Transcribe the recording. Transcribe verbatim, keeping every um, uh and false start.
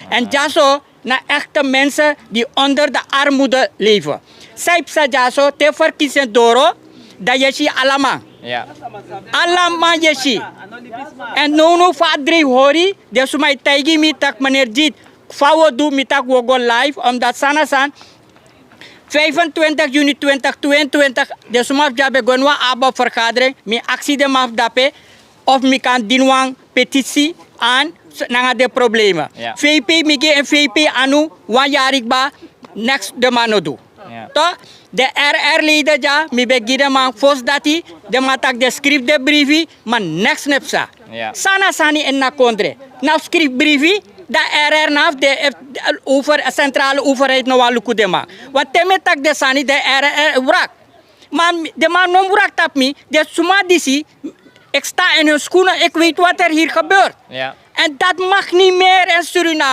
En dyaso na echte mensen die onder de armoede leven. Sai psa dyaso te verkiezing doro, dan yesi alaman. Alaman yesi. En no no fa dri hori, de suma taigi mi tak meneer dit. Fa wo du mi tak wo go live, omdat sana san vijfentwintig juni twintig tweeëntwintig, de suma fu dyabe go in wan abo vergadering, mi aksi de man fu dape, of mi kan dini wan petisi an nanga de problema. Vp mi gi en vp anu wan yari kba, neks de man no du. To, de rr leden dya mi ben gi de man fosi dati, de man tak de skrifi de brifi, ma neks ne psa. Sana sani en na kondre na fu skrifi brifi, dan rr na fu de, centrale overheid no wan luku de man. Wan te mi e tak de sani de rr wrak. Ma de man no mus wrak tapu mi, de suma disi, ik sta in hun schoenen, ik weet wat er hier gebeurt. En dat mag niet meer in Suriname.